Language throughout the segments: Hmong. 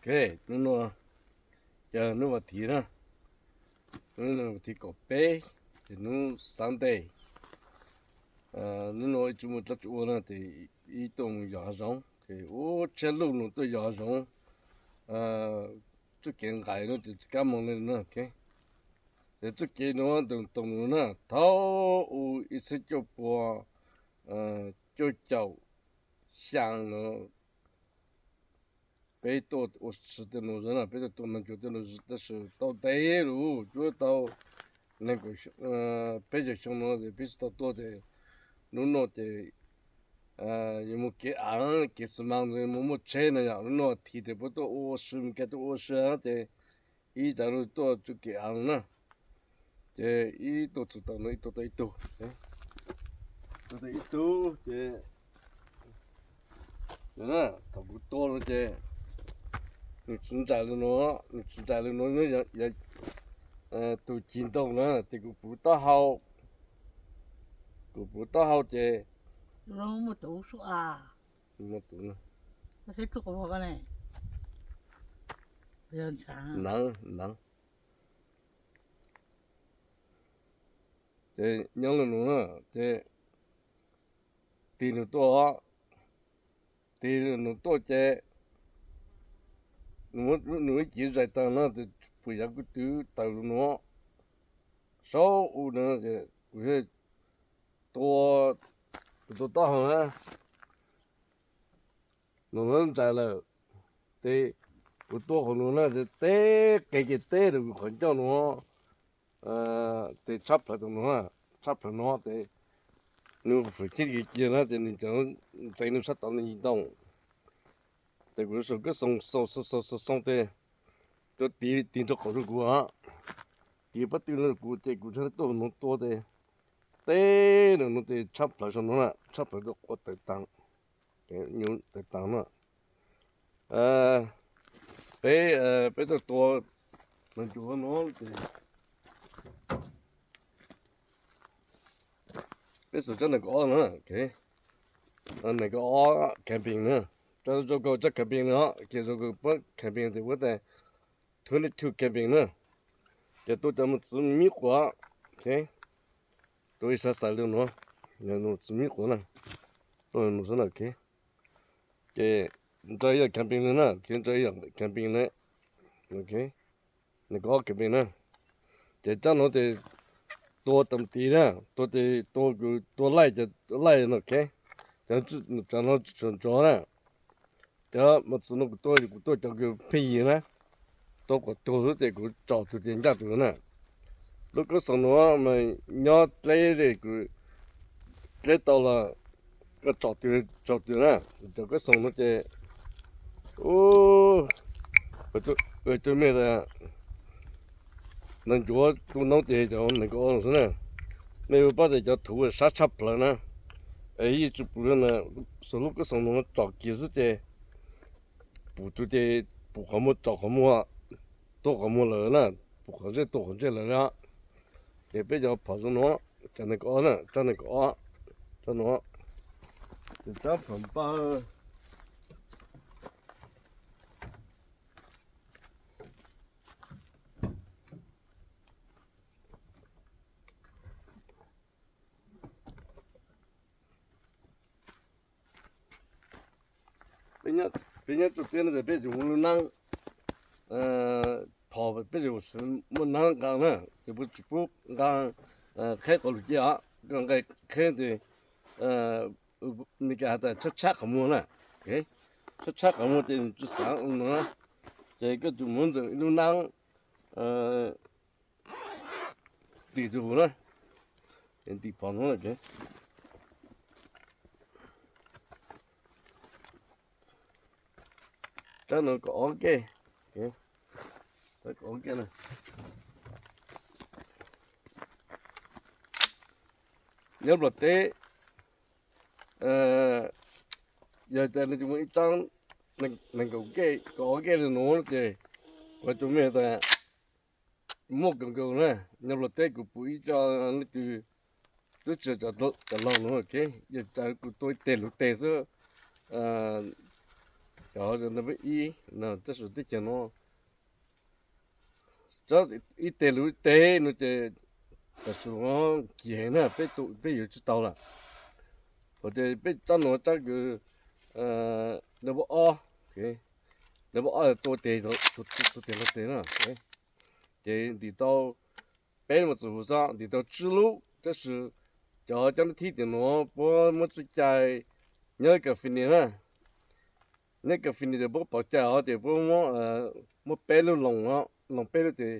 Ok, hnub no yog hnub vas thiv na, hnub vas thiv kaum peb, ces hnub Sunday. Hnub no ib tsis muaj dab tsi ua na, ces ib tuaj mus yos hav zoov, ces ua tshiab luj no tuaj yos hav zoov. Txoj kev nqaim no ces tsis kam moog li na. Ces txoj kev no ntawm toom no na, thaum ub ib txhiab cuaj pua cuaj caum xyaa no peb tuaj ua si tej no na, peb tuaj tua neeg cuag tej no, tab sis tau ntev lawm, cuab tau nees nkaum, peb caug xyoo no ces peb tsis tau tuaj ces hnub no ces yuav mus kev av, kev xi mas, mus muaj tsheb na yom, hnub no thiv ces puab tuaj ua si, Meskas tuaj ua si ces ib cov lug tuaj txoj kev av na. Ces ib tuaj txug tau no ib tuaj tau ib tug, tuaj tau ib tug ces thaum kuv tua no ces nws tsis nraim li no, nws tsis nraim li no, yog tus cig ntoo na ces kuv puv taub hau, kuv puv taub hau ces muaj tus, ces nyob li no na, ces tig nws tuaj, tig nws tuaj ces nws ib ce zais taag no ces pum yav kuv twv tawm lug no, saub u no ces kuv tua, kuv tua taub hau na, nws nraim lawm, ces kuv tua qhov no na, teb qe kiag teb rau kuv qhov ncauj no, ces tshab plawv tau no, tshab plawv no ces nws fwm chib kiag na ces nws cov ntxeev nws sab tod nws yig ntoo. Ces kuv xuas kab xoom xoom xoom xoom xoom ces rov tig, tig nraug qaum rau kuv, tig pab tw rau kuv ces kuv tshab tuaj no tua ces teb no ces tshab plawv saum no na, tshab plawv tuaj quaj tawm taag, tawm taag na. Peb, peb tuaj tua neeg cuag no ces peb xuas tsab nees nkaum ob na, nees nkaum ob camping na, rau zoo nkaus tsab camping no, ces zoo nkaus puab camping ces puab tas twenty two camping na, ces tua cov mos txwv me me quav, tua ib sab xais li no, mos txwv me me quav na, tuaj no xwb na. Ces nrau ib yam camping no na, nrau ib yam camping na, nees nkaum ob camping na. Ces tsab no ces tua tam tid na, tua ces tua, tua laij, laij no, cov no tsis tshua nrov na. Cov mos txwv no kuv tua, kuv tua cov kws pheej yig na, tua kom tuag xwb ces kuv tsom tug ces ncaj tug na. Lub kab xoom no mas nyob dleb, kuv dleb tau los koj tsom twg tsom twg na. Cov kab xoom no ces ua tus mej tas neeg ncuav tu noob ces cov nees nkaum ob no xwb na. Mej pab tas cov thuv sab tshaj plawv na, es yeej tsis pum li na, xuas lub kab xoom no tsom kiag xwb ces pum tus ces pum qhov muag tsom qhov muag, tua qhov muag lawm na, pum qhov ntsej tua qhov ntsej lawm na. Ces peb cov phom zoo no, cov nees nkaum ob na, tsab nees nkaum ob, tsab no, ces tsab phom npawg. Peb nyob tsuj tiab no ces peb tsuas muaj lub naab phom, peb tsuas muaj naab nqaa na, ces peb tsis pub nqaa qheb quas lug cia os. Nqaa qheb ces Meskas has tas tshab tshab qhov muag na, tshab tshab qhov muag ces nws tsis xaav no, ces koj tsuas muab ntawm ib lub naab ntim rua huv na, ntim phom no. Tsab no kaum ob kej, kaum ob kej na. Nyob Nplog teb, yog tas nws tsuas muaj ib tsab nees nkaum kej, kaum ob kej li nuav ces kuv tsuas mej tas muaj kawg nkaus na. Nyob Nplog teb kuv pum ib co leej twg twb tsis cov laug nuav, yog tas kuv tua ib teg luv teg xwb, Cov no peb ib, tab sis teb chaws no tsob ib teg lub ib teg no ces tam sim no kim heev na, peb yuav tsis tau lawm. Ces peb tsob nuav tsob kws level ob, level ob tua teg, tua teg los teg na. Ces ntim tau peb lub mos txwv huv xwb, ntim tau tsib lub, tab sis cov cov nab thib tim nuav puab muab tsuj cai nyob California na. Nyob California ces puab pom cai os ces puab muab peb lub loos, loos peb lub ces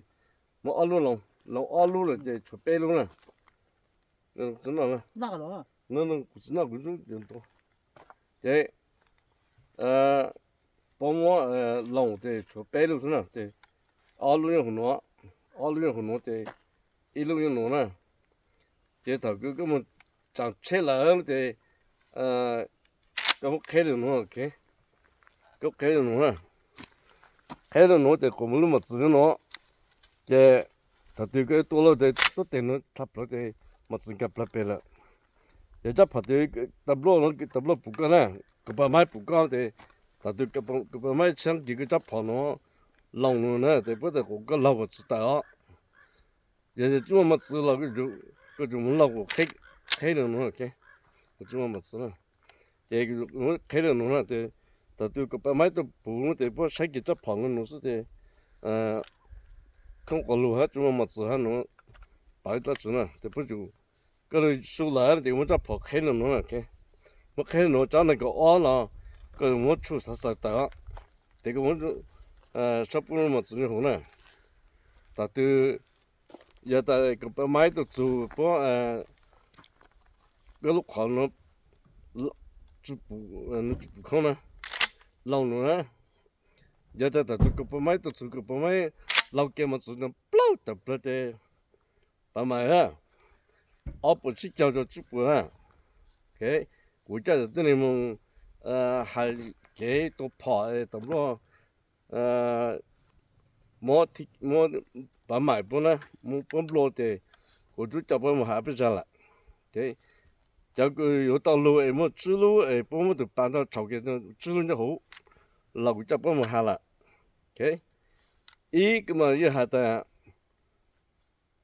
muab ob lub loos, loos ob lub lawm ces tshuav peb lub na. Kuv tsis noj, kuv ces puab muab loos ces tshuav peb lub xwb na, ces ob lub nyob huv nuav, ob lub nyob huv nuav ces ib lub nyob nuav na. Ces thaum kws koj mus tsaam tsheb lawm ces koj muab qheb lug nuav, koj qheb lug nuav na, qheb lug nuav ces quas muaj lub mos txwv nuav, ces thaum twg koj tua lawm ces tuab teg nuav tha plawv ces mos txwv nkag plawv pem lawm. Yog rab phom twg tas npluaj nuav, tas npluaj pum koj na, kas pas maib pum koj ces thaum twg kas pas maib tshaab kis koj rab phom nuav, loos nuav na ces puab tas quas koj laug mos txwv tawm os. Yog tsi muaj mos txwv los koj tsuas mus laug kuas qheb lug nuav, tsi muaj mos txwv na. Ces qheb lug nuav na ces thaum twg kas pas maib tuaj pum nuav ces puab saib kis rab phom nuav xwb ces khoob quas lug hab tsi muaj mos txwv hab nuav, pam ib dlaab tsi na ces puab tsuas, koj lug su lawm ces muab rab phom qheb lug nuav na, muab qheb lug nuav tsob nees nkaum ob los koj muab tshuaj xav xaws tawm os, ces koj muab sab puab mos txwv nyob huv na. Thaum twg yog tas kas pas maib tuaj txug puab, koj lub qhov nuav tsi pum khoob na, loos nuav na, yog tas thaum twg kas pas maib tuaj txug kas pas maib laug kiag mos txwv nuav plaub tawm plawv ces pas maib na, ob puas tsib caug rau tsib puas na. Kuv coj tug tib neeg moog hais kev tua phom tas npluaj, muab pas maib puab na, muab puab nplua ces kuv tub coj puab moog has peb zag lawm. Cov kws yuav tau lug es muaj tsib lub es puab muab tug pas nrug tshau kiag tsib lub nyob huv los kuv coj puab moog has lawm. Ib kws mas yeej has tas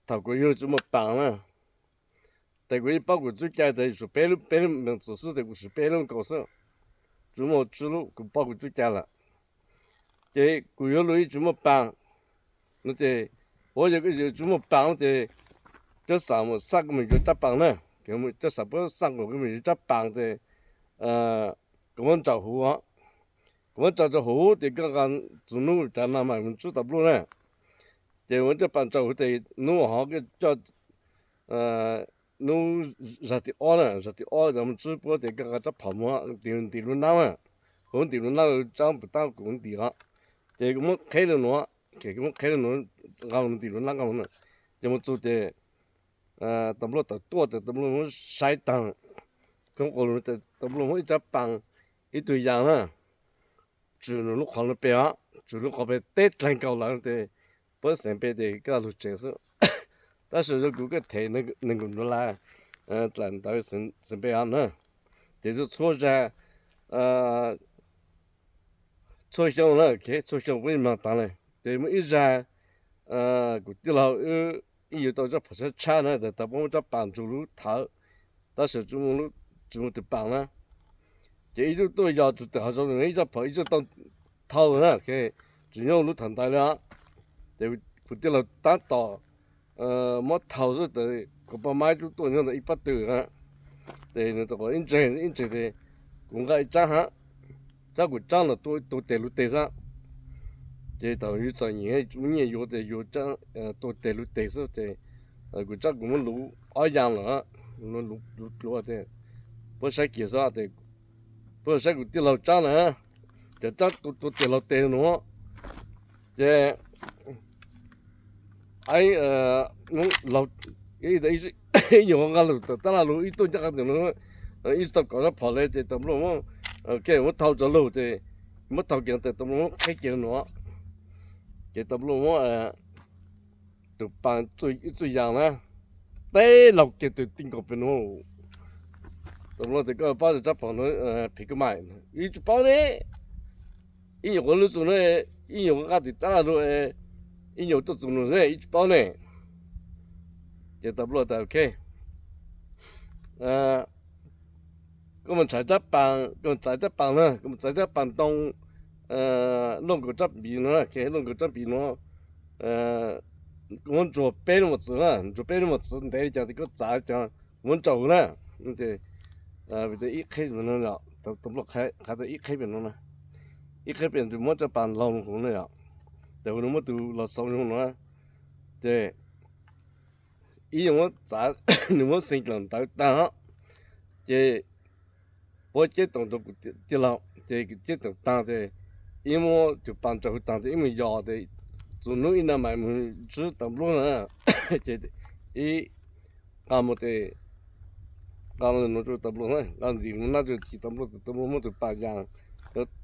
thaum kuv yug tsi muaj paas na, tes kuv yeej paub kuv tub cai tas tshuav peb lub, peb lub mos txwv xwb tes kuv siv peb lub nkaus xwb, tsi muaj tsib lub kuv paub kuv tub cai lawm. Ces kuv yuav lug yeej tsi muaj paas no ces, ua yog koj tsi muaj paas no ces cov xaam mus xaj koj mus yuav rab paas na, cov xaam puab xaj kuas koj mus yuav rab paas ces koj muab ntsaum huv os. Kuv muab ntsaum rau huv ces koj nqa txug nub cav na mas mus tsib tas npluaj na. Ces muab cov paas ntsaum huv tes nub hov koj coj, nub zag tim ob na, zag tim ob cov mus tsib puab ces koj nqa rab phom mus ntim lub nab na. Kuv ntim lub nab, lub tsaab puas tab kuv ntim os. Ces kuv muab qheb lug nuav, kuv muab qheb lug nuav nqa mus ntim lub nab nqa mus na. Ces mus txug ces tas npluaj tawm tuaj tas npluaj muab saib taag, khoob quas lug tas npluaj muab ib rab paas, ib tug yaas na, tswm nws lub qhov nuav pem os, tswm lub qhov pem teb dlaag nkaus lawm ces puab xeev pem ces koj lug tsev xwb. Tab sis yog kuv koj them nees nkaum dollar dlaim ntawd xeev pem os na. Ces txhua zag, txhua xyoo na, txhua xyoo puab yeej mag taag le. Ces muaj ib zag kuv tij laug wb yuav tau rab phom tshab tshab na, tas puab muab rab paas ntsug lub thawv, tab sis tsi muaj tug paas na. Ces ib tug tuaj yos tug tawm hov zoov, ib rab phom ib tug tau thau na, tsi nyob lub thawv ntawd li os. Ces kuv tij laug tab tom muab thau xwb tas kas pas maib tub tuaj nyob ntawm ib pob tw na. Ces nws tau ib ntseeg ib ntseeg tes kuv nqa ib tsaab hab, tsaab kuv tsaab los tua teg lug teg xwb. Ces thaum yug txom nyem tsi muaj nyiaj yuav tes yuav tua teg lug teg xwb ces kuv tsaab kuv muab luv ob yaas lawm, luv dlua tes puab saib kiag xwb tes puab saib kuv tij laug tsaab na, cov tsaab tua teg lug teg nuav ces ib nyuag nqa lug tas tab lug ib tuaj ncaj qab ntawm nuav, ib tsi tau kov rab phom le ces tas npluaj muab, muab thau rau lug ces muab thau kiag tes tas npluaj muab qheb kiag nuav. Ces tas npluaj muab tus paas ib txuj yaas na, teb laug kiag tes ti nkaus pem nuav. Tas npluaj tes koj paub tas rab phom nuav phem koj maim, wb tsi paub ne. ib nyuag ua lub txus no, ib nyuag nqa tiv tab lug, ib nyuag tuaj txus no xwb ib tsis paub ne. Ces tas npluaj tas, ok, koj mus txais rab pas, koj mus txais rab pas na, koj mus txais rab pas ntoo, luaj nkaus rab npiv no, luaj nkaus rab npiv no, koj muab ntsuag peb lub mos txwv na, ntsuag peb lub mos txwv ntev li cas ces koj txav li cas, kuv muab nrauj na. Vim tias ib qheb no, tas npluaj qhia tias ib qheb pem no na, ib qheb pem nws muab rab pas laug hauv na yom, ces hu nws muab tus los xauv zoo no, ces ib yam muab txav, nws muab xeev dlaws ntawv tag, ces puab ceb toom rau kuv tij laug, ces kuv ceb toom tag ces ib muab tus pas nrauj hauv tag ces ib mus yos ces txug hnub ib na mam mus ntsib tas npluaj na. Ces ib nqa mus ces nqa nuav rau tas npluaj, nqa ntxiv mus nab rau tas npluaj, tas npluaj muab tus pas yas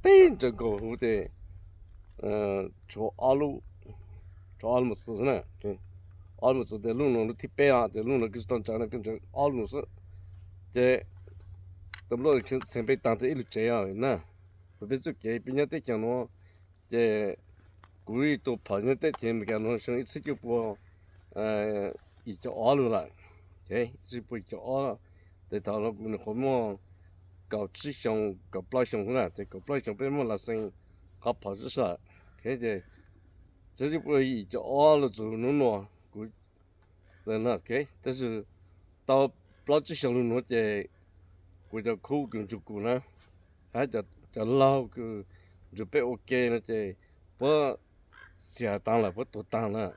teb ntsaws nkaus huv ces tshuav ob lub, tshuav ob lub mos txwv na. Ob lub mos txwv ces lub no lub thib peb os, ces lub no kuj tsis tau ntsaws na, kuj ntsaws ob lub no xwb. Ces tas npluaj xeev peb tag ces ib lub tsev os na. Peb txuj kev peb nyob teb chaws nuav ces kuv ib tug phom nyob teb chaws Amelikas nuav xyoo ib txhiab cuaj pua yim caum ob lug lawm, ib txhiab cuaj pua yim caum ob, ces thaum no kuv nyuam qhuav muaj kaum tsib xyoo, kaum plaub xyoo xwb na, ces kaum plaub xyoo peb muaj license qhov phom sib sawm, ces ib txhiab cuaj pua yim caum ob lug txug hnub nuav kuv, tab sis tau plaub tsib xyoo lug nuav ces kuv cov khub kws nrug kuv na, hab cov laug kws nrug peb ua ke no ces puab xiam taag lawm, puab tuag taag lawm.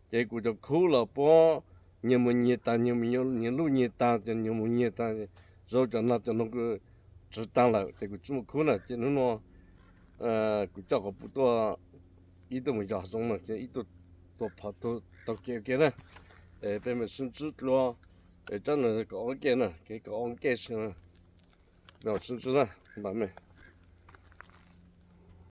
Ces kuv cov khub los puab nyias mus nyias taag, nyias lub nyias taag, ces nyias mus nyias taag, zoo cov no cov noog kws tswv taag lawm ces kuv tsi muaj khub na. Ces hnub nuav kuv coj quas puj tuaj, ib tug mus yos zoo no, ces ib tug tua phom taug kev ua ke na. Peb mam sib ntsib dlua rab no kaum ob kev na, kev kaum ob kev tsi, peb mam sib ntsib na, npam mej.